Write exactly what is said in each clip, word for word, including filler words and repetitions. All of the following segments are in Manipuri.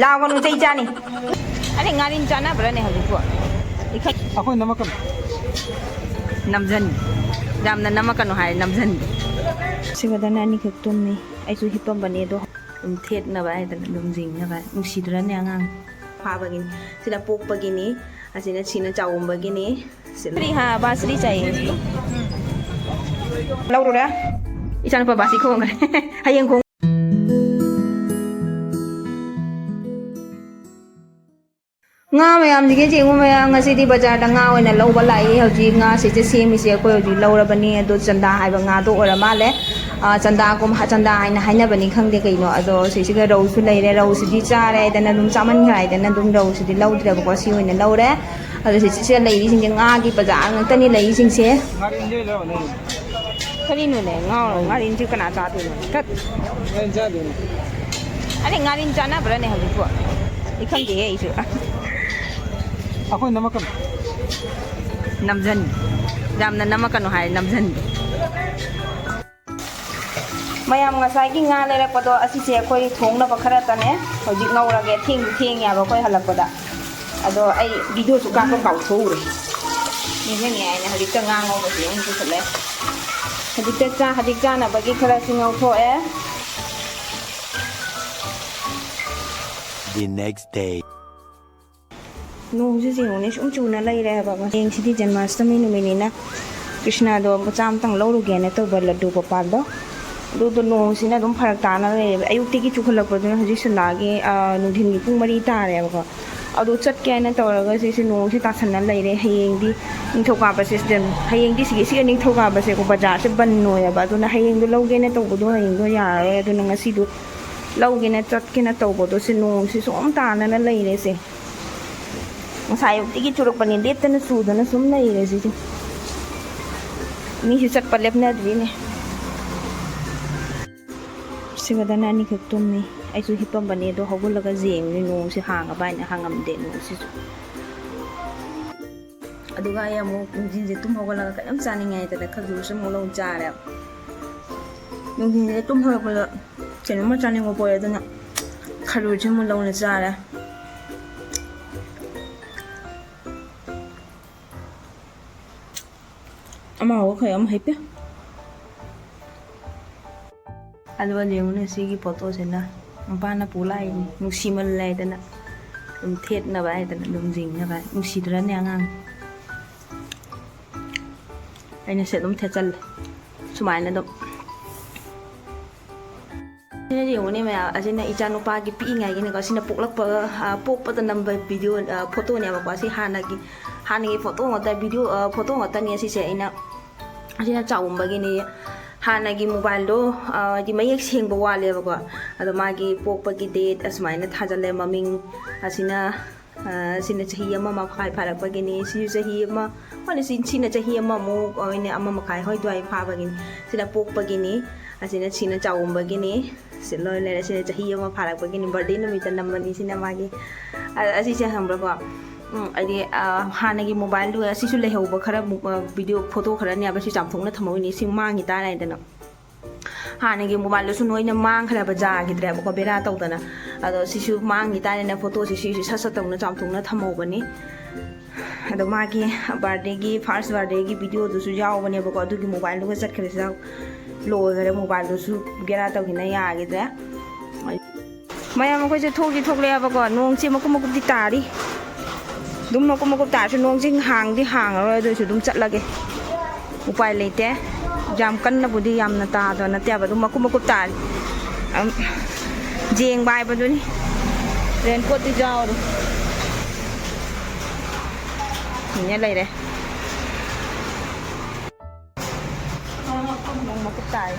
ꯂꯥꯎꯒꯅꯨ, ꯆꯩ ꯆꯥꯅꯤ꯫ ꯑꯗꯩ ꯉꯥꯔꯤꯟ ꯆꯥꯅꯕ꯭ꯔꯥꯅꯦ ꯍꯧꯖꯤꯛꯄꯨ? ꯏꯈꯠ-, ꯑꯩꯈꯣꯏ ꯅꯝꯃꯛꯀꯅꯨ꯫ ꯅꯝꯖꯟ꯫ ꯌꯥꯝꯅ ꯅꯝꯃꯛꯀꯅꯨ ꯍꯥꯏ, ꯅꯝꯖꯟ꯫ ꯁꯤꯒꯗꯅ ꯑꯅꯤꯈꯛ ꯇꯨꯝꯃꯤ꯫ ꯑꯩꯁꯨ ꯍꯤꯞꯄꯝꯕꯅꯦ, ꯑꯗꯣ ꯑꯗꯨꯝ ꯊꯦꯠꯅꯕ ꯍꯥꯏꯗꯅ ꯑꯗꯨꯝ ꯌꯦꯡꯅꯕ꯫ ꯅꯨꯡꯁꯤꯗ꯭ꯔꯅꯦ ꯑꯉꯥꯡ? ꯐꯥꯕꯒꯤꯅꯤ꯫ ꯁꯤꯅ ꯄꯣꯛꯄꯒꯤꯅꯤ꯫ ꯑꯁꯤꯅ ꯁꯤꯅ ꯆꯥꯎꯝꯕꯒꯤꯅꯤ꯫ ꯁꯤ ꯀꯔꯤ ꯍꯥ, ꯕꯥꯁꯔꯤ ꯆꯥꯏꯌꯦ꯫ ꯂꯧꯔꯨꯔꯦ꯫ ꯏꯆꯥꯅꯨꯄꯥ ꯕꯥꯁꯤ ꯈꯣꯡꯈ꯭ꯔꯦ꯫ ꯍꯌꯦꯡ ꯈꯣꯡ-, ꯉꯥ ꯃꯌꯥꯝꯁꯤꯒꯤ ꯌꯦꯡꯉꯨ ꯃꯌꯥꯝ, ꯉꯁꯤꯗꯤ ꯕꯖꯥꯔꯗ ꯉꯥ ꯑꯣꯏꯅ ꯂꯧꯕ ꯂꯥꯛꯏ꯫ ꯍꯧꯖꯤꯛ ꯉꯥꯁꯤꯁꯦ ꯁꯦꯝꯃꯤꯁꯦ ꯑꯩꯈꯣꯏ ꯍꯧꯖꯤꯛ ꯂꯧꯔꯕꯅꯤ꯫ ꯑꯗꯣ ꯆꯟꯗꯥ ꯍꯥꯏꯕ ꯉꯥꯗꯣ ꯑꯣꯏꯔ ꯃꯥꯜꯂꯦ꯫ ꯑ, ꯆꯟꯗꯥꯒꯨꯝ-, ꯆꯟꯗꯥ ꯍꯥꯏꯅ ꯍꯥꯏꯅꯕꯅꯤ ꯈꯪꯗꯦ ꯀꯩꯅꯣ꯫ ꯑꯗꯣ ꯁꯤꯁꯤꯒ ꯔꯧꯁꯨ ꯂꯩꯔꯦ꯫ ꯔꯧꯁꯤꯗꯤ ꯆꯥꯔꯦ ꯍꯥꯏꯗꯅ ꯑꯗꯨꯝ ꯆꯥꯃꯟꯈ꯭ꯔꯦ ꯍꯥꯏꯗꯅ ꯑꯗꯨꯝ ꯔꯧꯁꯤꯗꯤ ꯂꯧꯗ꯭ꯔꯦꯕꯀꯣ꯫ ꯁꯤ ꯑꯣꯏꯅ ꯂꯧꯔꯦ꯫ ꯑꯗꯣ ꯁꯤ, ꯁꯤꯗ ꯂꯩꯔꯤꯁꯤꯡꯁꯦ ꯉꯥꯒꯤ ꯕꯖꯥꯔ ꯉꯥꯛꯇꯅꯤ ꯂꯩꯔꯤꯁꯤꯡꯁꯦ꯫ ꯀꯔꯤꯅꯣꯅꯦ? ꯉꯥꯎꯔꯣ? ꯉꯥꯔꯤꯟꯁꯤ ꯀꯅꯥ ꯆꯥꯗꯣꯏꯅꯣ? ꯊꯠ꯫ ꯑꯗꯩ ꯉꯥꯔꯤꯟ ꯆꯥꯅꯕ꯭ꯔꯥꯅꯦ ꯍꯧꯖꯤꯛꯄꯨ? ꯑꯩ ꯈꯪꯗꯦꯍꯦ ꯑꯩꯁꯨ꯫ ꯑꯩꯈꯣꯏ ꯅꯝꯃꯛꯀꯅꯨ꯫ ꯅꯝꯖꯟ꯫ ꯌꯥꯝꯅ ꯅꯝꯃꯛꯀꯅꯨ ꯍꯥꯏ, ꯅꯝꯖꯟ꯫ ꯃꯌꯥꯝ ꯉꯁꯥꯏꯒꯤ ꯉꯥ ꯂꯩꯔꯛꯄꯗꯣ ꯑꯁꯤꯁꯦ ꯑꯩꯈꯣꯏ ꯊꯣꯡꯅꯕ ꯈꯔꯇꯅꯦ꯫ ꯍꯧꯖꯤꯛ ꯉꯧꯔꯒꯦ꯫ ꯊꯦꯡꯁꯨ ꯊꯦꯡꯉꯦ ꯍꯥꯏꯕ ꯑꯩꯈꯣꯏ ꯍꯜꯂꯛꯄꯗ꯫ ꯑꯗꯣ ꯑꯩ ꯚꯤꯗꯤꯑꯣꯁꯨ ꯀꯥꯞꯄ ꯀꯥꯎꯊꯣꯛꯎꯔꯦ꯫ ꯅꯤꯡꯁꯤꯡꯉꯦ ꯍꯥꯏꯅ ꯍꯧꯖꯤꯛꯇ ꯉꯥ ꯉꯧꯕꯁꯦ ꯑꯃꯨꯛ ꯄꯨꯈꯠꯂꯦ꯫ ꯍꯧꯖꯤꯛꯇ ꯆꯥ-, ꯍꯧꯖꯤꯛ ꯆꯥꯅꯕꯒꯤ ꯈꯔꯁꯨ ꯉꯧꯊꯣꯛꯑꯦ꯫ The next day. ꯅꯣꯡꯁꯦ ꯌꯦꯡꯉꯨꯅꯦ, ꯁꯨꯝ ꯆꯨꯅ ꯂꯩꯔꯦ ꯍꯥꯏꯕ꯫ ꯍꯌꯦꯡꯁꯤꯗꯤ ꯖꯟꯃꯥꯁꯇꯃꯤ ꯅꯨꯃꯤꯠꯅꯤꯅ ꯀ꯭ꯔꯤꯁꯅꯗꯣ ꯃꯆꯥ ꯑꯃꯇꯪ ꯂꯧꯔꯨꯒꯦꯅ ꯇꯧꯕ, ꯂꯗꯨ ꯒꯣꯄꯥꯜꯗꯣ꯫ ꯑꯗꯨꯗꯣ ꯅꯣꯡꯁꯤꯅ ꯑꯗꯨꯝ ꯐꯔꯛ ꯇꯥꯅ ꯂꯩꯔꯦꯕ꯫ ꯑꯌꯨꯛꯇꯒꯤ ꯆꯨꯈꯠꯂꯛꯄꯗꯨꯅ ꯍꯧꯖꯤꯛ ꯁꯟꯗꯥꯒꯤ, ꯑ, ꯅꯨꯡꯊꯤꯟꯒꯤ ꯄꯨꯡ ꯃꯔꯤ ꯇꯥꯔꯦꯕꯀꯣ꯫ ꯑꯗꯣ ꯆꯠꯀꯦ ꯍꯥꯏꯅ ꯇꯧꯔꯒ ꯁꯤꯁꯦ ꯅꯣꯡꯁꯦ ꯇꯥꯁꯟꯅ ꯂꯩꯔꯦ꯫ ꯍꯌꯦꯡꯗꯤ ꯅꯤꯡꯊꯧꯀꯥꯕꯁꯦ ꯁꯤꯗ, ꯍꯌꯦꯡꯗꯤ ꯁꯤꯒꯤ, ꯁꯤꯒꯤ ꯅꯤꯡꯊꯧꯀꯥꯕꯁꯦꯀꯣ ꯕꯖꯥꯔꯁꯦ ꯕꯟ ꯑꯣꯏꯌꯦꯕ꯫ ꯑꯗꯨꯅ ꯍꯌꯦꯡꯗꯣ ꯂꯧꯒꯦꯅ ꯇꯧꯕꯗꯣ ꯍꯌꯦꯡꯗꯣ ꯌꯥꯔꯔꯣꯏ꯫ ꯑꯗꯨꯅ ꯉꯁꯤꯗꯣ ꯂꯧꯒꯦꯅ ꯆꯠꯀꯦꯅ ꯇꯧꯕꯗꯣ ꯁꯤ ꯅꯣꯡꯁꯤ ꯁꯨꯝ ꯇꯥꯅꯅ ꯂꯩꯔꯦꯁꯦ꯫ ꯉꯁꯥꯏ ꯑꯌꯨꯛꯇꯒꯤ ꯆꯨꯔꯛꯄꯅꯦ, ꯂꯦꯞꯇꯅ ꯆꯨꯗꯅ ꯁꯨꯝ ꯂꯩꯔꯦ ꯁꯤꯁꯦ꯫ ꯃꯤꯁꯨ ꯆꯠꯄ ꯂꯦꯞꯅꯗ꯭ꯔꯤꯅꯦ꯫ ꯁꯤꯒꯗꯅ ꯑꯅꯤꯈꯛ ꯇꯨꯝꯃꯤ꯫ ꯑꯩꯁꯨ ꯍꯤꯞꯄꯝꯕꯅꯦ, ꯑꯗꯣ ꯍꯧꯒꯠꯂꯒ ꯌꯦꯡꯉꯨꯅꯦ, ꯅꯣꯡꯁꯦ ꯍꯥꯡꯉꯕ ꯍꯥꯏꯅ꯫ ꯍꯥꯡꯉꯝꯗꯦ ꯅꯣꯡꯁꯤꯁꯨ꯫ ꯑꯗꯨꯒ ꯑꯩ ꯑꯃꯨꯛ ꯅꯨꯡꯊꯤꯟꯁꯦ ꯇꯨꯝ ꯍꯧꯒꯠꯂꯒ ꯀꯩꯅꯣꯝ ꯆꯥꯅꯤꯡꯉꯦ ꯍꯥꯏꯗꯅ ꯈꯖꯨꯔꯁꯨ ꯑꯃꯨꯛ ꯂꯧ ꯆꯥꯔꯦ꯫ ꯅꯨꯡꯊꯤꯟꯁꯦ ꯇꯨꯝ ꯍꯧꯒꯠꯂꯛꯄꯗ ꯀꯩꯅꯣꯝꯃ ꯆꯥꯅꯤꯡꯕ ꯄꯣꯛꯑꯦ, ꯑꯗꯨꯅ ꯈꯔꯨꯁꯦ ꯑꯃꯨꯛ ꯂꯧꯅ ꯆꯥꯔꯦ꯫ ꯑꯃ ꯍꯧꯈ꯭ꯔꯦ, ꯑꯃ ꯍꯩꯄꯦ꯫ ꯑꯗꯨꯒ ꯌꯦꯡꯉꯨꯅꯦ, ꯁꯤꯒꯤ ꯐꯣꯇꯣꯁꯤꯅ ꯃꯄꯥꯅ ꯄꯨ ꯂꯥꯛꯏꯅꯤ, ꯅꯨꯡꯁꯤꯃꯜꯂꯦ ꯍꯥꯏꯗꯅ꯫ ꯑꯗꯨꯝ ꯊꯦꯠꯅꯕ ꯍꯥꯏꯗꯅ, ꯑꯗꯨꯝ ꯌꯦꯡꯅꯕ꯫ ꯅꯨꯡꯁꯤꯗ꯭ꯔꯅꯦ ꯑꯉꯥꯡ? ꯑꯩꯅ ꯁꯤ ꯑꯗꯨꯝ ꯊꯦꯠꯆꯜꯂꯦ ꯁꯨꯃꯥꯏꯅ ꯑꯗꯨꯝ꯫ ꯁꯤꯅ ꯌꯦꯡꯉꯨꯅꯦ ꯃꯌꯥꯝ, ꯑꯁꯤꯅ ꯏꯆꯥꯅꯨꯄꯥꯒꯤ ꯄꯤꯛꯏꯉꯥꯏꯒꯤꯅꯦꯀꯣ꯫ ꯁꯤꯅ ꯄꯣꯛꯂꯛꯄꯒ, ꯑ, ꯄꯣꯛꯄꯗ ꯅꯝꯕ ꯚꯤꯗꯤꯑꯣ, ꯑ, ꯐꯣꯇꯣꯅꯦꯕꯀꯣ꯫ ꯁꯤ ꯍꯥꯟꯅꯒꯤ, ꯍꯥꯟꯅꯒꯤ ꯐꯣꯇꯣ ꯉꯥꯛꯇ, ꯚꯤꯗꯤꯑꯣ, ꯑ, ꯐꯣꯇꯣ ꯉꯥꯛꯇꯅꯦ ꯁꯤꯁꯦ꯫ ꯑꯩꯅ, ꯑꯁꯤꯅ ꯆꯥꯎꯝꯕꯒꯤꯅꯦ꯫ ꯍꯥꯟꯅꯒꯤ ꯃꯣꯕꯥꯏꯜꯗꯣ, ꯑ, ꯍꯥꯏꯗꯤ ꯃꯌꯦꯛ ꯁꯦꯡꯕ ꯋꯥꯠꯂꯦꯕꯀꯣ꯫ ꯑꯗꯣ ꯃꯥꯒꯤ ꯄꯣꯛꯄꯒꯤ ꯗꯦꯠ ꯑꯁꯨꯃꯥꯏꯅ ꯊꯥꯖꯜꯂꯦ꯫ ꯃꯃꯤꯡ ꯑꯁꯤꯅ, ꯑ, ꯁꯤꯅ ꯆꯍꯤ ꯑꯃ ꯃꯈꯥꯏ ꯐꯥꯔꯛꯄꯒꯤꯅꯤ꯫ ꯁꯤꯁꯨ ꯆꯍꯤ ꯑꯃ, ꯍꯣꯏꯅꯦ, ꯁꯤ, ꯁꯤꯅ ꯆꯍꯤ ꯑꯃꯃꯨꯛ, ꯍꯣꯏꯅꯦ, ꯑꯃ ꯃꯈꯥꯏ ꯍꯣꯏ ꯑꯗꯨꯋꯥꯏ ꯐꯥꯕꯒꯤꯅꯤ꯫ ꯁꯤꯅ ꯄꯣꯛꯄꯒꯤꯅꯤ꯫ ꯑꯁꯤꯅ, ꯁꯤꯅ ꯆꯥꯎꯝꯕꯒꯤꯅꯤ꯫ ꯁꯤ ꯂꯣꯏ ꯂꯩꯔꯦ꯫ ꯁꯤꯅ ꯆꯍꯤ ꯑꯃ ꯐꯥꯔꯛꯄꯒꯤꯅꯤ, ꯕꯥꯔꯗꯦ ꯅꯨꯃꯤꯠꯇ ꯅꯝꯕꯅꯤ ꯁꯤꯅ ꯃꯥꯒꯤ꯫ ꯑ-, ꯑꯁꯤꯁꯦ ꯈꯪꯕ꯭ꯔꯥꯀꯣ? ꯎꯝ, ꯍꯥꯏꯗꯤ, ꯑ, ꯍꯥꯟꯅꯒꯤ ꯃꯣꯕꯥꯏꯜꯗꯨ ꯑꯁꯤꯁꯨ ꯂꯩꯍꯧꯕ ꯈꯔ, ꯑ, ꯚꯤꯗꯤꯑꯣ ꯐꯣꯇꯣ ꯈꯔꯅꯦꯕ ꯁꯤ ꯆꯥꯝꯊꯣꯛꯅ ꯊꯝꯍꯧꯔꯤꯅꯤ꯫ ꯁꯤ ꯃꯥꯡꯈꯤ ꯇꯥꯔꯦ ꯍꯥꯏꯗꯅ꯫ ꯍꯥꯟꯅꯒꯤ ꯃꯣꯕꯥꯏꯜꯗꯨꯁꯨ ꯂꯣꯏꯅ ꯃꯥꯡꯈ꯭ꯔꯦꯕ, ꯖꯥꯈꯤꯗ꯭ꯔꯦꯕꯀꯣ, ꯕꯦꯔꯥ ꯇꯧꯗꯅ꯫ ꯑꯗꯣ ꯁꯤꯁꯨ ꯃꯥꯡꯈꯤ ꯇꯥꯔꯦꯅ ꯐꯣꯇꯣꯁꯤ ꯁꯤꯁꯨ ꯁꯠ ꯁꯠ ꯇꯧꯅ ꯆꯥꯝꯊꯣꯛꯅ ꯊꯝꯍꯧꯕꯅꯤ꯫ ꯑꯗꯣ ꯃꯥꯒꯤ ꯕꯥꯔꯗꯦꯒꯤ, ꯐꯥꯔꯁ ꯕꯥꯔꯗꯦꯒꯤ ꯚꯤꯗꯤꯑꯣꯗꯨꯁꯨ ꯌꯥꯎꯕꯅꯦꯕꯀꯣ, ꯑꯗꯨꯒꯤ ꯃꯣꯕꯥꯏꯜꯗꯨꯒ ꯆꯠꯈ꯭ꯔꯦ, ꯂꯣꯏꯈꯔꯦ꯫ ꯃꯣꯕꯥꯏꯜꯗꯨꯁꯨ ꯕꯦꯔꯥ ꯇꯧꯈꯤꯅ ꯌꯥꯈꯤꯗ꯭ꯔꯦ꯫ ꯃꯌꯥꯝ ꯑꯩꯈꯣꯏꯁꯦ ꯊꯣꯛꯇꯤ ꯊꯣꯛꯂꯛꯑꯦꯕꯀꯣ, ꯅꯣꯡꯁꯦ ꯃꯀꯨꯞ ꯃꯀꯨꯞꯇꯤ ꯇꯥꯔꯤ꯫ ꯑꯗꯨꯝ ꯃꯀꯨꯞ ꯃꯀꯨꯞ ꯇꯥꯔꯁꯨ ꯅꯣꯡꯁꯦ ꯍꯥꯡꯗꯤ ꯍꯥꯡꯉꯔꯣꯏ, ꯑꯗꯨ ꯑꯣꯏꯔꯁꯨ ꯑꯗꯨꯝ ꯆꯠꯂꯒꯦ꯫ ꯎꯄꯥꯏ ꯂꯩꯇꯦ꯫ ꯌꯥꯝ ꯀꯟꯅꯕꯨꯗꯤ ꯌꯥꯝꯅ ꯇꯥꯗꯕ ꯅꯠꯇꯦꯕ, ꯑꯗꯨꯝ ꯃꯀꯨꯞ ꯃꯀꯨꯞ ꯇꯥꯔꯤ꯫ ꯑꯝ, ꯌꯦꯡꯕ ꯍꯥꯏꯕꯗꯨꯅꯤ꯫ ꯔꯦꯟꯀꯣꯠꯇꯤ ꯌꯥꯎꯔꯤ꯫ ꯏꯅꯦ ꯂꯩꯔꯦ꯫ ꯅꯣꯡ ꯃꯀꯨꯞ ꯇꯥꯔꯤ꯫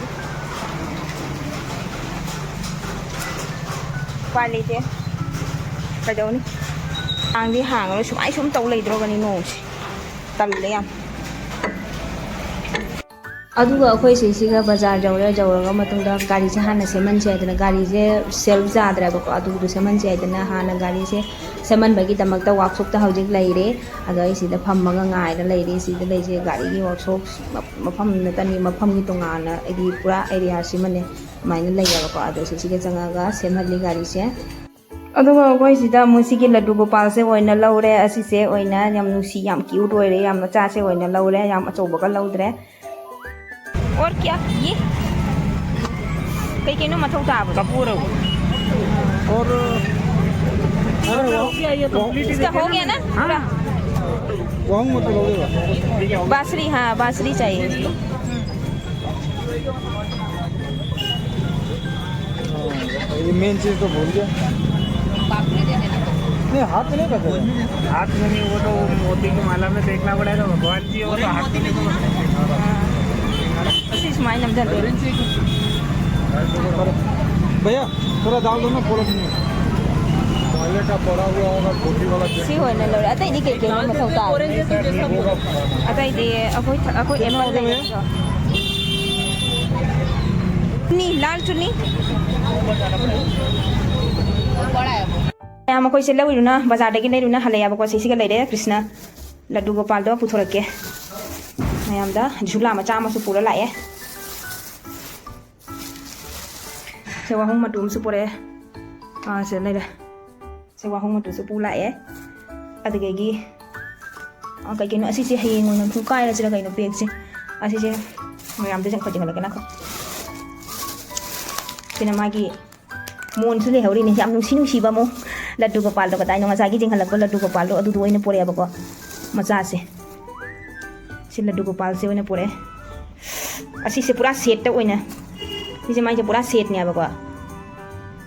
ꯎꯄꯥꯏ ꯂꯩꯇꯦ꯫ ꯀꯩꯗꯧꯅꯤ? ꯍꯥꯡꯗꯤ ꯍꯥꯡꯉꯔꯣꯏ꯫ ꯁꯨꯃꯥꯏ ꯁꯨꯝ ꯇꯧ ꯂꯩꯗ꯭ꯔꯣꯕꯅꯤ ꯅꯣꯡꯁꯦ꯫ ꯇꯜꯂꯦ ꯌꯥꯝ꯫ ꯑꯗꯨꯒ ꯑꯩꯈꯣꯏ ꯁꯤꯁꯤꯒ ꯕꯖꯥꯔ ꯌꯧꯔꯦ꯫ ꯌꯧꯔꯒ ꯃꯇꯨꯡꯗ ꯒꯥꯔꯤꯁꯦ ꯍꯥꯟꯅ ꯁꯦꯝꯍꯟꯁꯦ ꯍꯥꯏꯗꯅ, ꯒꯥꯔꯤꯁꯦ ꯁꯦꯜꯐ ꯌꯥꯗ꯭ꯔꯦꯕꯀꯣ, ꯑꯗꯨꯒꯤꯗꯣ ꯁꯦꯝꯍꯟꯁꯦ ꯍꯥꯏꯗꯅ ꯍꯥꯟꯅ ꯒꯥꯔꯤꯁꯦ ꯁꯦꯝꯍꯟꯕꯒꯤꯗꯃꯛꯇ ꯋꯥꯛꯁꯣꯞꯇ ꯍꯧꯖꯤꯛ ꯂꯩꯔꯦ꯫ ꯑꯗꯣ ꯑꯩ ꯁꯤꯗ ꯐꯝꯃꯒ ꯉꯥꯏꯔ ꯂꯩꯔꯦ꯫ ꯁꯤꯗ ꯂꯩꯁꯦ ꯒꯥꯔꯤꯒꯤ ꯋꯥꯛꯁꯣꯞ ꯃꯐꯝ ꯅꯠꯇꯅꯤ, ꯃꯐꯝꯒꯤ ꯇꯣꯉꯥꯟꯅ, ꯍꯥꯏꯗꯤ ꯄꯨꯔꯥ ꯑꯦꯔꯤꯌꯥ ꯁꯤꯃꯅꯦ ꯑꯗꯨꯃꯥꯏꯅ ꯂꯩꯌꯦꯕꯀꯣ꯫ ꯑꯗꯣ ꯁꯤꯁꯤꯒ ꯆꯪꯉꯒ ꯁꯦꯝꯍꯜꯂꯤ ꯒꯥꯔꯤꯁꯦ꯫ ꯑꯗꯨꯒ ꯑꯩꯈꯣꯏ ꯁꯤꯗ ꯑꯃꯨꯛ ꯁꯤꯒꯤ ꯂꯗꯨ ꯒꯣꯄꯥꯜꯁꯦ ꯑꯣꯏꯅ ꯂꯧꯔꯦ꯫ ꯑꯁꯤꯁꯦ ꯑꯣꯏꯅ ꯌꯥꯝ ꯅꯨꯡꯁꯤ, ꯌꯥꯝ ꯀ꯭ꯌꯨꯠ ꯑꯣꯏꯔꯦ, ꯌꯥꯝ ꯃꯆꯥꯁꯦ ꯑꯣꯏꯅ ꯂꯧꯔꯦ, ꯌꯥꯝ ꯑꯆꯧꯕꯒ ꯂꯧꯗ꯭ꯔꯦ꯫ और क्या? ये? ꯀꯩ ꯀꯩꯅꯣ ꯃꯊꯧ ꯇꯥꯕꯗꯣ? कपूर है वो। और अरे, वो हो गया, ये complete ही इसका हो गया ना? हाँ। पूरा? वो हम मतलब हो गया। बांसुरी, हाँ, बांसुरी चाहिए। ये मेन चीज तो भूल गया। नहीं, हाथ में नहीं पकड़। हाथ में नहीं, वो तो मोती की माला में देखना पड़ेगा, भगवान जी, वो तो हाथ में नहीं पकड़। ꯑꯁꯤ ꯁꯨꯃꯥꯏꯅ ꯅꯝꯁꯤꯜꯂꯣ꯫ भैया, थोड़ा डाल दो ना, पूरा नहीं। पहले का पड़ा हुआ होगा, छोटी वाला। ꯁꯤ ꯑꯣꯏꯅ ꯂꯧꯔꯦ꯫ ꯑꯇꯩꯗꯤ ꯀꯩ ꯀꯩꯅꯣ ꯃꯊꯧ ꯇꯥꯔꯦ? ꯑꯇꯩꯗꯤ ꯑꯩꯈꯣꯏ ꯑꯩꯈꯣꯏ ꯑꯦꯄꯜ ꯂꯩꯔꯦ꯫ ꯆꯨꯅꯤ, ꯂꯥꯜ ꯆꯨꯅꯤ꯫ ꯃꯌꯥꯝ, ꯑꯩꯈꯣꯏꯁꯦ ꯂꯧꯔꯤꯗꯨꯅ, ꯕꯖꯥꯔꯗꯒꯤ ꯂꯩꯔꯨꯅ ꯍꯜꯂꯛꯑꯦꯕꯀꯣ꯫ ꯁꯤꯁꯤꯒ ꯂꯩꯔꯦ, ꯀ꯭ꯔꯤꯁꯅ ꯂꯗꯨ ꯒꯣꯄꯥꯜꯗꯣ ꯄꯨꯊꯣꯔꯛꯀꯦ꯫ ꯃꯌꯥꯝꯗ ꯖꯨꯂꯥ ꯃꯆꯥ ꯑꯃꯁꯨ ꯄꯨꯔ ꯂꯥꯛꯑꯦ꯫ ꯁꯦ ꯋꯥꯍꯣꯡ ꯃꯇꯨ ꯑꯃꯁꯨ ꯄꯨꯔꯛꯑꯦ꯫ ꯑꯥ, ꯁꯤꯗ ꯂꯩꯔꯦ꯫ ꯁꯦ ꯋꯥꯍꯣꯡ ꯃꯇꯨꯁꯨ ꯄꯨ ꯂꯥꯛꯑꯦ꯫ ꯑꯗꯨꯗꯒꯤ, ꯑ, ꯀꯩ ꯀꯩꯅꯣ ꯑꯁꯤꯁꯦ ꯍꯌꯦꯡ ꯑꯣꯏꯅ ꯁꯨꯝ ꯀꯥꯏꯔꯁꯤꯔ ꯀꯩꯅꯣ ꯄꯦꯛꯁꯦ꯫ ꯑꯁꯤꯁꯦ ꯃꯌꯥꯝꯗ ꯆꯪꯈꯠ ꯆꯤꯡꯈꯠꯂꯛꯀꯦ ꯅꯈꯣ꯫ ꯁꯤꯅ ꯃꯥꯒꯤ ꯃꯣꯟꯁꯨ ꯂꯩꯍꯧꯔꯤꯅꯦ꯫ ꯌꯥꯝ ꯅꯨꯡꯁꯤ ꯅꯨꯡꯁꯤꯕ ꯑꯃꯨꯛ ꯂꯗꯨ ꯒꯣꯄꯥꯜꯗꯣ, ꯀꯗꯥꯏꯅꯣ ꯉꯁꯥꯏꯒꯤ ꯆꯤꯡꯈꯠꯂꯛꯄ ꯂꯗꯨ ꯒꯣꯄꯥꯜꯗꯣ, ꯑꯗꯨꯗꯣ ꯑꯣꯏꯅ ꯄꯨꯔꯛꯑꯦꯕꯀꯣ꯫ ꯃꯆꯥꯁꯦ꯫ ꯁꯤ ꯂꯗꯨ ꯒꯣꯄꯥꯜꯁꯦ ꯑꯣꯏꯅ ꯄꯨꯔꯛꯑꯦ꯫ ꯑꯁꯤꯁꯦ ꯄꯨꯔꯥ ꯁꯦꯠꯇ ꯑꯣꯏꯅ, ꯁꯤꯁꯦ ꯃꯥꯏꯁꯦ ꯄꯨꯔꯥ ꯁꯦꯠꯅꯦꯕꯀꯣ꯫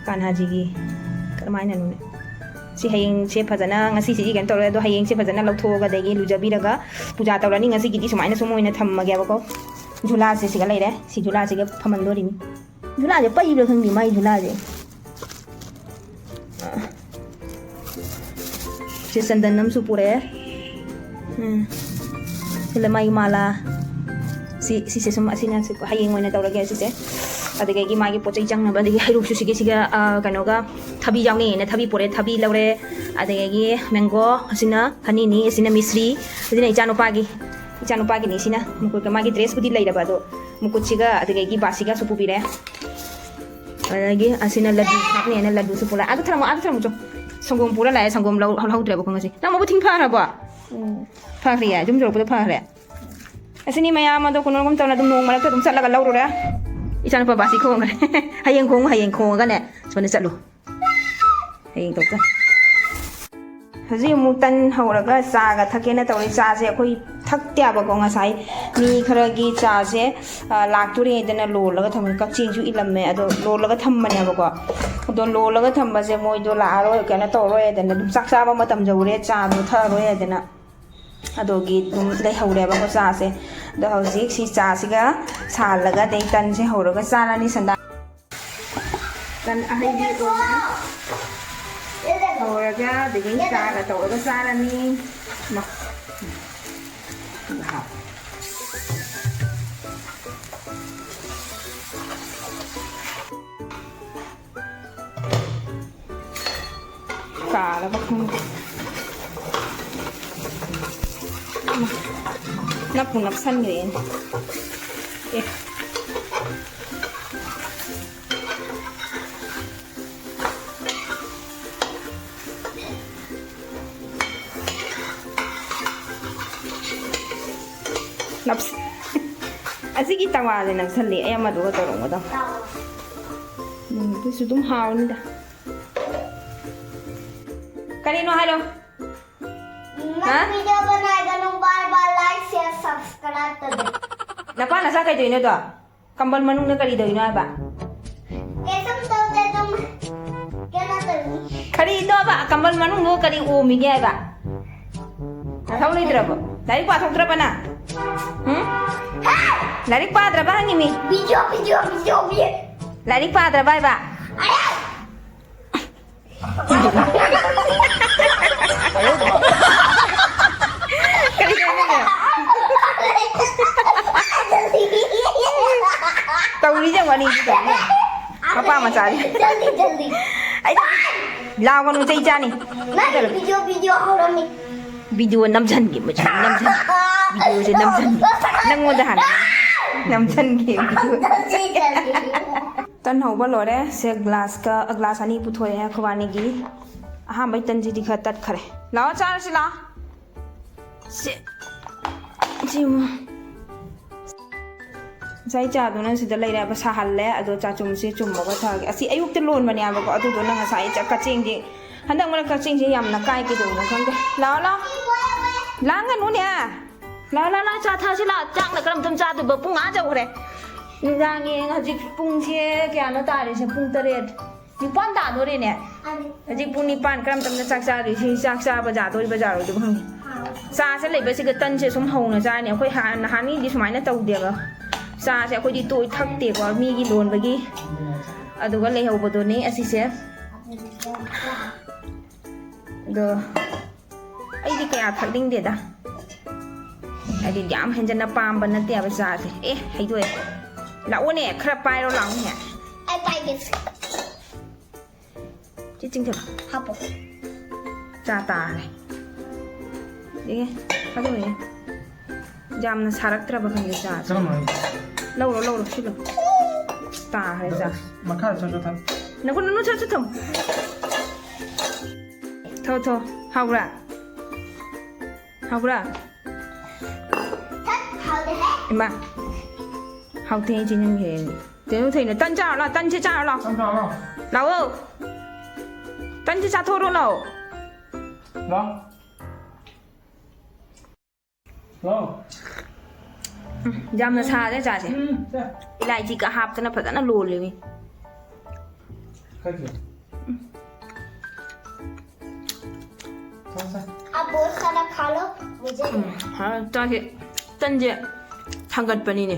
ꯀꯥꯟꯍꯥꯖꯤꯒꯤ ꯀꯔꯝꯍꯥꯏꯅꯅꯣꯅꯦ? ꯁꯤ ꯍꯌꯦꯡꯁꯦ ꯐꯖꯅ, ꯉꯁꯤꯁꯤꯗꯤ ꯀꯩꯅꯣ ꯇꯧꯔꯦ, ꯑꯗꯣ ꯍꯌꯦꯡꯁꯦ ꯐꯖꯅ ꯂꯧꯊꯣꯛꯑꯒ ꯑꯗꯒꯤ ꯂꯨꯖꯕꯤꯔꯒ ꯄꯨꯖꯥ ꯇꯧꯔꯅꯤ꯫ ꯉꯁꯤꯒꯤꯗꯤ ꯁꯨꯃꯥꯏꯅ ꯁꯨꯝ ꯑꯣꯏꯅ ꯊꯝꯃꯒꯦꯕꯀꯣ꯫ ꯖꯨꯂꯥꯁꯦ ꯁꯤꯒ ꯂꯩꯔꯦ꯫ ꯁꯤ ꯖꯨꯂꯥꯁꯤꯒ ꯐꯝꯍꯟꯗꯣꯔꯤꯅꯤ꯫ ꯖꯨꯂꯥꯁꯦ ꯄꯩꯕ꯭ꯔꯥ ꯈꯪꯗꯦ, ꯃꯥꯏ ꯖꯨꯂꯥꯁꯦ꯫ ꯁꯤ ꯆꯟꯗꯟ ꯑꯃꯁꯨ ꯄꯨꯔꯛꯑꯦ꯫ ꯎꯝ꯫ ꯁꯤꯗ ꯃꯥꯏ ꯃꯥꯂꯥ꯫ ꯁꯤ, ꯁꯤꯁꯦ ꯁꯨꯝ, ꯑꯁꯤꯅ ꯁꯤ ꯍꯌꯦꯡ ꯑꯣꯏꯅ ꯇꯧꯔꯒꯦ ꯁꯤꯁꯦ꯫ ꯑꯗꯒꯤ ꯃꯥꯒꯤ ꯄꯣꯠ ꯆꯩ ꯆꯪꯅꯕ, ꯑꯗꯒꯤ ꯍꯩꯔꯣꯛꯁꯨ ꯁꯤꯒꯤ, ꯁꯤꯒ, ꯑ, ꯀꯩꯅꯣꯒ ꯊꯕꯤ ꯌꯥꯎꯅꯩꯌꯦꯅ ꯊꯕꯤ ꯄꯨꯔꯛꯑꯦ, ꯊꯕꯤ ꯂꯧꯔꯦ꯫ ꯑꯗꯒꯤ mango, ꯑꯁꯤꯅ honeyꯅꯤ, ꯑꯁꯤꯅ ꯃꯤꯁ꯭ꯔꯤ, ꯑꯁꯤꯅ ꯏꯆꯥꯅꯨꯄꯥꯒꯤ, ꯏꯆꯥꯅꯨꯄꯥꯒꯤꯅꯤ꯫ ꯁꯤꯅ ꯃꯈꯨꯠꯀ, ꯃꯥꯒꯤ dressꯄꯨꯗꯤ ꯂꯩꯔꯕ, ꯑꯗꯣ ꯃꯈꯨꯠꯁꯤꯒ ꯑꯗꯒꯤ ꯕꯥꯁꯤꯒꯁꯨ ꯄꯨꯕꯤꯔꯦ꯫ ꯑꯗꯒꯤ ꯑꯁꯤꯅ ꯂꯗꯨ ꯍꯥꯞꯅꯦꯅ ꯂꯗꯨꯁꯨ ꯄꯨꯔꯛꯑꯦ꯫ ꯑꯗꯨ ꯊꯝꯃꯣ, ꯑꯗꯨ ꯊꯝꯃꯣ ꯆꯣ꯫ ꯁꯪꯒꯣꯝ ꯄꯨꯔ ꯂꯥꯛꯑꯦ, ꯁꯪꯒꯣꯝ ꯂꯧ-, ꯂꯧꯍꯧꯗ꯭ꯔꯦꯕꯀꯣ ꯉꯁꯤ꯫ ꯅꯪ ꯃꯕꯨꯛ ꯊꯤꯡ ꯐꯈ꯭ꯔꯕꯣ? ꯎꯝ꯫ ꯐꯈ꯭ꯔꯦ, ꯌꯨꯝ ꯌꯧꯔꯛꯄꯗ ꯐꯈ꯭ꯔꯦ꯫ ꯑꯁꯤꯅꯤ ꯃꯌꯥꯝ ꯑꯗꯣ ꯀꯩꯅꯣꯒꯨꯝ ꯇꯧꯅ ꯑꯗꯨꯝ ꯅꯣꯡ ꯃꯔꯛꯇ ꯑꯗꯨꯝ ꯆꯠꯂꯒ ꯂꯧꯔꯨꯔꯦ꯫ ꯏꯆꯥꯅꯨꯄꯥ ꯕꯥꯁꯤ ꯈꯣꯡꯈ꯭ꯔꯦ꯫ ꯍꯌꯦꯡ ꯈꯣꯡꯉꯨ, ꯍꯌꯦꯡ ꯈꯣꯡꯉꯒꯅꯦ ꯁꯣꯝꯗ ꯆꯠꯂꯨ꯫ ꯍꯌꯦꯡ ꯇꯧ ꯆꯠ-, ꯍꯧꯖꯤꯛ ꯑꯃꯨꯛ ꯇꯟ ꯍꯧꯔꯒ ꯆꯥꯒ ꯊꯛꯀꯦꯅ ꯇꯧꯔꯤ꯫ ꯆꯥꯁꯦ ꯑꯩꯈꯣꯏ ꯊꯛꯇꯦꯕꯀꯣ, ꯉꯁꯥꯏ ꯃꯤ ꯈꯔꯒꯤ ꯆꯥꯁꯦ, ꯑ, ꯂꯥꯛꯇꯣꯔꯤꯉꯩꯗꯅ ꯂꯣꯜꯂꯒ ꯊꯝꯃꯦ꯫ ꯀꯛꯆꯦꯡꯁꯨ ꯏꯜꯂꯝꯃꯦ, ꯑꯗꯣ ꯂꯣꯜꯂꯒ ꯊꯝꯕꯅꯦꯕꯀꯣ꯫ ꯑꯗꯣ ꯂꯣꯜꯂꯒ ꯊꯝꯕꯁꯦ ꯃꯣꯏꯗꯣ ꯂꯥꯛꯑꯔꯣꯏ, ꯀꯩꯅꯣ ꯇꯧꯔꯔꯣꯏ ꯍꯥꯏꯗꯅ, ꯑꯗꯨꯝ ꯆꯥꯛ ꯆꯥꯕ ꯃꯇꯝ ꯌꯧꯔꯦ, ꯆꯥꯗꯣ ꯊꯛꯑꯔꯣꯏ ꯍꯥꯏꯗꯅ꯫ ꯑꯗꯨꯒꯤ ꯑꯗꯨꯝ ꯂꯩꯍꯧꯔꯦꯕꯀꯣ ꯆꯥꯁꯦ꯫ ꯑꯗꯣ ꯍꯧꯖꯤꯛ ꯁꯤ ꯆꯥꯁꯤꯒ ꯁꯥꯍꯜꯂꯒ ꯑꯗꯩ ꯇꯟꯁꯦ ꯍꯧꯔꯒ ꯆꯥꯔꯅꯤ ꯁꯟꯗꯥ-, ꯇꯟ ꯑꯍꯩꯕꯤ ꯑꯣꯏꯅ ꯍꯧꯔꯒ ꯑꯗꯒꯤ ꯆꯥꯒ ꯇꯧꯔꯒ ꯆꯥꯔꯅꯤ꯫ ꯃꯥ-, ꯃꯍꯥꯎ꯫ ꯀꯥꯔꯕ ꯈꯪꯗꯦ꯫ ꯅꯞꯄꯨ ꯅꯞꯁꯟꯈ꯭ꯔꯦꯅꯦ꯫ ꯑꯦ꯫ ꯅꯞꯁ-, ꯑꯁꯤꯒꯤ ꯇꯋꯥꯁꯦ ꯅꯞꯁꯜꯂꯤ꯫ ꯑꯩ ꯑꯃꯗꯨꯒ ꯇꯧꯔꯝꯒꯗꯕ꯫ ꯎꯝ, ꯑꯗꯨꯁꯨ ꯑꯗꯨꯝ ꯍꯥꯎꯅꯤꯗ꯫ ꯀꯔꯤꯅꯣ ꯍꯥꯏꯔꯣ? ꯍꯥ? ꯅꯪ video ꯕꯅꯥꯏꯒꯅꯨ, ꯕꯥꯏ ꯕꯥꯏ, like, share, subscribe ꯇꯧꯗꯦ꯫ ꯅꯄꯥ ꯅꯆꯥ ꯀꯩꯗꯧꯔꯤꯅꯣ ꯑꯗꯣ? ꯀꯝꯕꯜ ꯃꯅꯨꯡꯗ ꯀꯔꯤ ꯇꯧꯔꯤꯅꯣ ꯍꯥꯏꯕ? ꯀꯩꯁꯨꯝ ꯇꯧꯗꯦ, ꯑꯗꯨꯝ ꯀꯩꯅꯣ ꯇꯧꯔꯤ꯫ ꯀꯔꯤꯅꯣꯕ? ꯀꯝꯕꯜ ꯃꯅꯨꯡꯗ ꯀꯔꯤ ꯑꯣꯝꯃꯤꯒꯦ ꯍꯥꯏꯕ? ꯅꯊꯧ ꯂꯩꯇ꯭ꯔꯕꯣ? ꯂꯥꯏꯔꯤꯛ ꯄꯥꯊꯣꯛꯇ꯭ꯔꯕ ꯅꯪ? ꯎꯝ? ꯍꯥ! ꯂꯥꯏꯔꯤꯛ ꯄꯥꯗ꯭ꯔꯕ ꯍꯪꯉꯤꯃꯤ? Video, video, video, video꯫ ꯂꯥꯏꯔꯤꯛ ꯄꯥꯗ꯭ꯔꯕ ꯍꯥꯏꯕ? ꯑꯌꯥ! ꯀꯔꯤ ꯇꯧꯔꯤꯅꯣ? ꯋꯥꯔꯤꯁꯦ, ꯋꯥꯔꯤꯁꯦ ꯇꯧꯅꯦ꯫ ꯃꯄꯥ ꯃꯆꯥꯁꯦ꯫ ꯖꯜꯗꯤ, ꯖꯜꯗꯤ꯫ ꯑꯩꯗꯤ ꯂꯥꯎꯒꯅꯨ, ꯆꯩ ꯆꯥꯅꯤ꯫ ꯅꯪ ꯚꯤꯗꯤꯑꯣ, ꯚꯤꯗꯤꯑꯣ ꯍꯧꯔꯝꯃꯤ꯫ ꯚꯤꯗꯤꯑꯣ ꯅꯝꯁꯤꯟꯒꯦ, ꯃꯁꯤ ꯅꯝꯁꯤꯟꯒꯦ꯫ ꯚꯤꯗꯤꯑꯣꯁꯦ ꯅꯝꯁꯤꯟꯒꯦ꯫ ꯅꯪꯉꯣꯟꯗ ꯍꯥꯟꯅ ꯅꯝꯁꯤꯟꯒꯦ ꯚꯤꯗꯤꯑꯣ꯫ ꯖꯜꯗꯤ, ꯖꯜꯗꯤ꯫ ꯇꯟ ꯍꯧꯕ ꯂꯣꯏꯔꯦ꯫ ꯁꯦ ꯒ꯭ꯂꯥꯁꯀ, ꯒ꯭ꯂꯥꯁ ꯑꯅꯤ ꯄꯨꯊꯣꯛꯑꯦ ꯑꯩꯈꯣꯏꯕꯥꯅꯤꯒꯤ꯫ ꯑꯍꯥꯟꯕꯩ ꯇꯟꯁꯤꯗꯤ ꯈꯔ ꯇꯠꯈꯔꯦ꯫ ꯂꯥꯛꯑꯣ, ꯆꯥꯔꯁꯤ ꯂꯥꯛꯑꯣ꯫ ꯁꯦ, ꯁꯤ ꯑꯃꯨꯛ꯫ ꯉꯁꯥꯏ ꯆꯥꯗꯨꯅ ꯁꯤꯗ ꯂꯩꯔꯦꯕ, ꯁꯥꯍꯜꯂꯦ꯫ ꯑꯗꯣ ꯆꯥꯆꯨꯝꯁꯦ ꯆꯨꯝꯃꯒ ꯊꯛꯑꯒꯦ꯫ ꯑꯁꯤ ꯑꯌꯨꯛꯇ ꯂꯣꯟꯕꯅꯦꯕꯀꯣ, ꯑꯗꯨꯗꯣ ꯅꯪ ꯉꯁꯥꯏ ꯆ-, ꯀꯛꯆꯦꯡꯁꯦ, ꯍꯟꯗꯛ ꯃꯔꯛ ꯀꯛꯆꯦꯡꯁꯦ ꯌꯥꯝꯅ ꯀꯥꯏ, ꯀꯩꯗꯧꯔꯤꯅꯣ ꯈꯪꯗꯦ꯫ ꯂꯥꯛꯑꯣ, ꯂꯥꯛꯑꯣ꯫ ꯂꯥꯡꯒꯅꯨꯅꯦ꯫ ꯂꯥꯛꯑꯣ, ꯂꯥꯛꯑꯣ, ꯂꯥꯛꯑꯣ, ꯆꯥ ꯊꯛꯑꯁꯤ ꯂꯥꯛꯑꯣ꯫ ꯆꯥꯛꯅ ꯀꯔꯝ ꯃꯇꯝ ꯆꯥꯗꯣꯏꯕ? ꯄꯨꯡ ꯑꯥ ꯌꯧꯈ꯭ꯔꯦ꯫ ꯅꯨꯡꯗꯥꯡ ꯌꯦꯡ ꯍꯧꯖꯤꯛ ꯄꯨꯡꯁꯦ ꯀꯌꯥꯅꯣ ꯇꯥꯔꯤꯁꯦ? ꯄꯨꯡ ꯇꯔꯦꯠ꯫ ꯅꯤꯄꯥꯟ ꯇꯥꯗꯣꯔꯦꯅꯦ꯫ ꯍꯧꯖꯤꯛ ꯄꯨꯡ ꯅꯤꯄꯥꯟ, ꯀꯔꯝ ꯃꯇꯝꯗ ꯆꯥꯛ ꯆꯥꯗꯣꯏꯁꯤ? ꯆꯥꯛ ꯆꯥꯕ ꯌꯥꯗꯣꯔꯤꯕ ꯌꯥꯔꯣꯏꯗꯣꯏꯕ ꯈꯪꯗꯦ꯫ ꯆꯥꯁꯦ ꯂꯩꯕꯁꯤꯒ ꯇꯟꯁꯦ ꯁꯨꯝ ꯍꯧꯅ ꯆꯥꯔꯅꯤ꯫ ꯑꯩꯈꯣꯏ ꯍꯥꯟ-, ꯅꯍꯥꯟꯒꯩꯗꯤ ꯁꯨꯃꯥꯏꯅ ꯇꯧꯗꯦꯕ꯫ ꯆꯥꯁꯦ ꯑꯩꯈꯣꯏꯗꯤ ꯇꯣꯏ ꯊꯛꯇꯦꯀꯣ, ꯃꯤꯒꯤ ꯂꯣꯟꯕꯒꯤ꯫ ꯑꯗꯨꯒ ꯂꯩꯍꯧꯕꯗꯨꯅꯤ ꯑꯁꯤꯁꯦ꯫ ꯑꯗꯣ ꯑꯩꯗꯤ ꯀꯌꯥ ꯊꯛꯅꯤꯡꯗꯦꯗ꯫ ꯍꯥꯏꯗꯤ ꯌꯥꯝ ꯍꯦꯟꯖꯟꯅ ꯄꯥꯝꯕ ꯅꯠꯇꯦꯕ ꯆꯥꯁꯦ꯫ ꯑꯦ, ꯍꯩꯗꯣꯛꯑꯦ꯫ ꯂꯥꯛꯑꯣꯅꯦ, ꯈꯔ ꯄꯥꯏꯔꯣ ꯂꯥꯛꯑꯣꯅꯦ꯫ ꯑꯩ ꯄꯥꯏꯒꯦ꯫ ꯁꯤ ꯆꯤꯡꯊꯣꯛ꯫ ꯍꯥꯞꯄꯣ꯫ ꯆꯥ ꯇꯥꯔꯦ꯫ ꯑꯦ, ꯊꯥꯗꯣꯛꯑꯦ꯫ ꯌꯥꯝꯅ ꯁꯥꯔꯛꯇ꯭ꯔꯕ ꯈꯪꯗꯦ ꯆꯥꯁꯦ꯫ ꯀꯔꯝ ꯍꯥꯏꯅꯣ? ꯂꯧꯔꯣ, ꯂꯧꯔꯣ, ꯁꯤ ꯂꯧꯔꯣ꯫ ꯇꯥꯈ꯭ꯔꯦ ꯆꯥ꯫ ꯃꯈꯥꯗ ꯆꯠ ꯆꯠ ꯊꯝ꯫ ꯅꯈꯨꯠ ꯅꯅꯨ ꯆꯠ ꯆꯠ ꯊꯝ꯫ ꯊꯣ, ꯊꯣ, ꯍꯥꯎꯕ꯭ꯔꯥ? ꯍꯥꯎꯕ꯭ꯔꯥ? ꯊꯠ, ꯍꯥꯎꯗꯦꯍꯦ꯫ ꯏꯃꯥ, ꯍꯥꯎꯇꯦ, ꯑꯩ ꯆꯦ ꯅꯪꯒꯤ ꯍꯦꯟꯅꯤ꯫ ꯀꯩꯅꯣ ꯊꯣꯏꯅ ꯇꯟ ꯆꯥꯔꯣ ꯂꯥꯎ, ꯇꯟꯁꯦ ꯆꯥꯔꯣ ꯂꯥꯎ꯫ ꯇꯟ ꯆꯥꯔꯣ ꯂꯥꯎ꯫ ꯂꯥꯛꯑꯣ꯫ ꯇꯟꯁꯦ ꯆꯥꯊꯣꯛꯔꯣ ꯂꯥꯎ꯫ ꯂꯥꯎ꯫ ꯂꯥꯎ꯫ ꯎꯝ, ꯌꯥꯝꯅ ꯁꯥꯔꯦ ꯆꯥꯁꯦ꯫ ꯎꯝ, ꯁꯦ꯫ ꯏꯂꯥꯏꯆꯤꯒ ꯍꯥꯞꯇꯅ ꯐꯖꯅ ꯂꯣꯜꯂꯤꯃꯤ꯫ ꯈꯔ ꯆꯦ꯫ ꯎꯝ꯫ ꯆꯥ, ꯆꯥ꯫ आप बहुत सारा खा लो, मुझे ꯎꯝ, ꯍꯥꯎ, ꯆꯥꯁꯦ꯫ ꯇꯟꯁꯦ ꯊꯥꯡꯒꯠꯄꯅꯤꯅꯦ꯫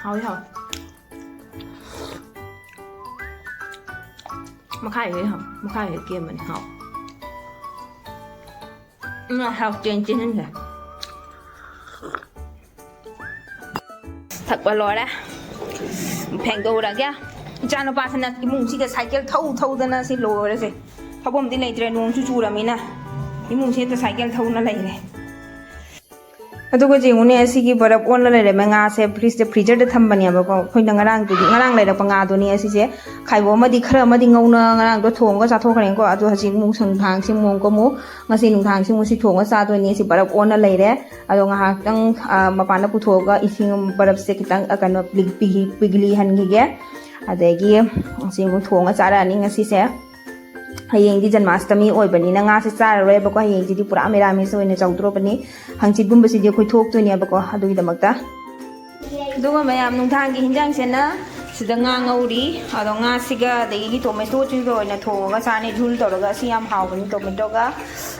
ꯍꯥꯎꯏ, ꯍꯥꯎꯏ꯫ ꯃꯈꯥꯏ ꯍꯦꯛ ꯍꯥꯎ-, ꯃꯈꯥꯏ ꯍꯦꯛ ꯀꯦꯝꯕꯅꯤ, ꯍꯥꯎ꯫ ꯎꯝ, ꯍꯥꯎ, ꯆꯦꯟ ꯆꯦꯟꯍꯟꯈ꯭ꯔꯦ꯫ ꯊꯛꯄ ꯂꯣꯏꯔꯦ꯫ ꯐꯦꯡꯗꯣꯛꯎꯔꯒꯦ꯫ ꯏꯆꯥꯅꯨꯄꯥꯁꯤꯅ ꯏꯃꯨꯡꯁꯤꯗ ꯁꯥꯏꯀꯜ ꯊꯧ ꯊꯧꯗꯅ ꯁꯤ ꯂꯣꯏꯔꯁꯦ꯫ ꯊꯧꯐꯝꯗꯤ ꯂꯩꯇ꯭ꯔꯦ, ꯅꯣꯡꯁꯨ ꯆꯨꯔꯃꯤꯅ꯫ ꯏꯃꯨꯡꯁꯤ ꯍꯦꯛꯇ ꯁꯥꯏꯀꯜ ꯊꯧꯅ ꯂꯩꯔꯦ꯫ ꯑꯗꯨꯒ ꯌꯦꯡꯉꯨꯅꯦ, ꯑꯁꯤꯒꯤ ꯕꯔꯞ ꯑꯣꯟꯂ ꯂꯩꯔꯝꯃꯦ꯫ ꯉꯥꯁꯦ ꯐ꯭ꯔꯤꯖꯇ, ꯐ꯭ꯔꯤꯖꯔꯗ ꯊꯝꯕꯅꯦꯕꯀꯣ꯫ ꯑꯩꯈꯣꯏꯅ ꯉꯔꯥꯡꯗꯨꯗꯤ, ꯉꯔꯥꯡ ꯂꯩꯔꯛꯄ ꯉꯥꯗꯨꯅꯤ ꯑꯁꯤꯁꯦ꯫ ꯈꯥꯏꯕꯣꯛ ꯑꯃꯗꯤ, ꯈꯔ ꯑꯃꯗꯤ ꯉꯧꯅ ꯉꯔꯥꯡꯗꯣ ꯊꯣꯡꯉꯒ ꯆꯥꯊꯣꯛꯈ꯭ꯔꯦꯀꯣ꯫ ꯑꯗꯣ ꯍꯧꯖꯤꯛ ꯑꯃꯨꯛ ꯅꯨꯡꯗꯥꯡꯁꯤ ꯑꯃꯨꯛ ꯑꯃꯨꯛꯀ ꯑꯃꯨꯛ, ꯉꯁꯤ ꯅꯨꯡꯗꯥꯡꯁꯤ ꯑꯃꯨꯛ ꯁꯤ ꯊꯣꯡꯉꯒ ꯆꯥꯗꯣꯏꯅꯤ꯫ ꯁꯤ ꯕꯔꯞ ꯑꯣꯟꯅ ꯂꯩꯔꯦ꯫ ꯑꯗꯣ ꯉꯥꯏꯍꯥꯛꯇꯪ, ꯑ, ꯃꯄꯥꯟꯗ ꯄꯨꯊꯣꯛꯑꯒ ꯏꯁꯤꯡ, ꯕꯔꯞꯁꯦ ꯈꯤꯇꯪ, ꯑ, ꯀꯩꯅꯣ, ꯄꯤꯒ-, ꯄꯤꯒ-, ꯄꯤꯒꯂꯤ ꯍꯟꯈꯤꯒꯦ꯫ ꯑꯗꯒꯤ ꯁꯤ ꯑꯃꯨꯛ ꯊꯣꯡꯉ ꯆꯥꯔꯛꯑꯅꯤ ꯉꯁꯤꯁꯦ꯫ ꯍꯌꯦꯡꯗꯤ ꯖꯟꯃꯥꯁꯇꯃꯤ ꯑꯣꯏꯕꯅꯤꯅ ꯉꯥꯁꯦ ꯆꯥꯔꯔꯣꯏꯕꯀꯣ꯫ ꯍꯌꯦꯡꯁꯤꯗꯤ ꯄꯨꯔꯥ ꯃꯦꯔꯥꯃꯦꯁ ꯑꯣꯏꯅ ꯇꯧꯗ꯭ꯔꯣꯕꯅꯤ꯫ ꯍꯪꯆꯤꯠꯀꯨꯝꯕꯁꯤꯗꯤ ꯑꯩꯈꯣꯏ ꯊꯣꯛꯇꯣꯏꯅꯦꯕꯀꯣ, ꯑꯗꯨꯒꯤꯗꯃꯛꯇ꯫ ꯑꯗꯨꯒ ꯃꯌꯥꯝ, ꯅꯨꯡꯗꯥꯡꯒꯤ ꯍꯤꯟꯖꯥꯡꯁꯤꯅ ꯁꯤꯗ ꯉꯥ ꯉꯧꯔꯤ꯫ ꯑꯗꯣ ꯉꯥꯁꯤꯒ ꯑꯗꯒꯤ ꯇꯣꯃꯦꯇꯣꯁꯤꯒ ꯑꯣꯏꯅ ꯊꯣꯡꯉꯒ ꯆꯥꯅꯤ, ꯖꯨꯜ ꯇꯧꯔꯒ꯫ ꯁꯤ ꯌꯥꯝ ꯍꯥꯎꯕꯅꯤ, ꯇꯣꯃꯦꯇꯣꯒ,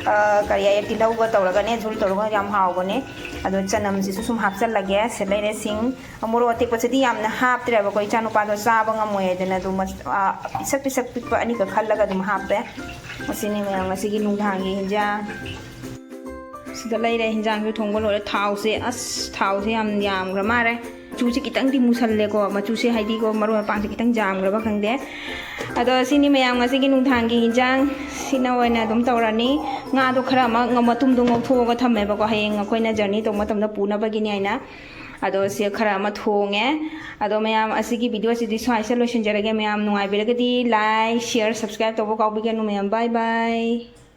ꯑ, ꯀꯔꯤ ꯍꯥꯏꯌꯦ, ꯇꯤꯜꯍꯧꯒ ꯇꯧꯔꯒꯅꯦ, ꯖꯨꯜ ꯇꯧꯔꯒ ꯌꯥꯝ ꯍꯥꯎꯕꯅꯦ꯫ ꯑꯗꯣ ꯆꯅꯝꯁꯤꯁꯨ ꯁꯨꯝ ꯍꯥꯞꯆꯜꯂꯒꯦ꯫ ꯁꯤ ꯂꯩꯔꯦ ꯁꯤꯡ꯫ ꯃꯣꯔꯣꯛ ꯑꯇꯦꯛꯄꯁꯤꯗꯤ ꯌꯥꯝꯅ ꯍꯥꯞꯇ꯭ꯔꯦꯕꯀꯣ, ꯏꯆꯥꯅꯨꯄꯥꯗꯣ ꯆꯥꯕ ꯉꯝꯃꯣꯏ ꯍꯥꯏꯗꯅ꯫ ꯑꯗꯨꯝ ꯃꯁ-, ꯑ, ꯄꯤꯁꯛ ꯄꯤꯁꯛ ꯄꯤꯛꯄ ꯑꯅꯤꯈꯛ ꯈꯜꯂꯒ ꯑꯗꯨꯝ ꯍꯥꯞꯄꯦ꯫ ꯑꯁꯤꯅꯤ ꯃꯌꯥꯝ ꯉꯁꯤꯒꯤ ꯅꯨꯡꯗꯥꯡꯒꯤ ꯍꯤꯟꯖꯥꯡ꯫ ꯁꯤꯗ ꯂꯩꯔꯦ, ꯍꯤꯟꯖꯥꯡꯁꯨ ꯊꯣꯡꯕ ꯂꯣꯏꯔꯦ꯫ ꯊꯥꯎꯁꯦ, ꯑꯁ, ꯊꯥꯎꯁꯦ ꯌꯥꯝ ꯌꯥꯝꯈ꯭ꯔ ꯃꯥꯜꯂꯦ꯫ ꯃꯆꯨꯁꯦ ꯈꯤꯇꯪꯗꯤ ꯃꯨꯁꯜꯂꯦꯀꯣ, ꯃꯆꯨꯁꯦ ꯍꯥꯏꯗꯤꯀꯣ, ꯃꯔꯣꯏ ꯃꯄꯥꯡꯁꯦ ꯈꯤꯇꯪ ꯌꯥꯝꯈ꯭ꯔꯕ ꯈꯪꯗꯦ꯫ ꯑꯗꯣ ꯁꯤꯅꯤ ꯃꯌꯥꯝ ꯉꯁꯤꯒꯤ ꯅꯨꯡꯗꯥꯡꯒꯤ ꯍꯤꯟꯖꯥꯡ꯫ ꯁꯤꯅ ꯑꯣꯏꯅ ꯑꯗꯨꯝ ꯇꯧꯔꯅꯤ꯫ ꯉꯥꯗꯣ ꯈꯔ ꯑꯃ ꯉ-, ꯃꯇꯨꯝꯗꯣ ꯉꯧꯊꯣꯛꯑꯒ ꯊꯝꯃꯦꯕꯀꯣ, ꯍꯌꯦꯡ ꯑꯩꯈꯣꯏꯅ ꯖꯔꯅꯤ ꯇꯧꯕ ꯃꯇꯝꯗ ꯄꯨꯅꯕꯒꯤꯅꯤ ꯍꯥꯏꯅ꯫ ꯑꯗꯣ ꯁꯤ ꯈꯔ ꯑꯃ ꯊꯣꯡꯉꯦ꯫ ꯑꯗꯣ ꯃꯌꯥꯝ, ꯑꯁꯤꯒꯤ ꯚꯤꯗꯤꯑꯣꯁꯤꯗꯤ ꯁ꯭ꯋꯥꯏꯁꯤꯗ ꯂꯣꯏꯁꯤꯟꯖꯔꯒꯦ꯫ ꯃꯌꯥꯝ ꯅꯨꯡꯉꯥꯏꯕꯤꯔꯒꯗꯤ like, share, subscribe ꯇꯧꯕ ꯀꯥꯎꯕꯤꯒꯅꯨ ꯃꯌꯥꯝ꯫ Bye bye꯫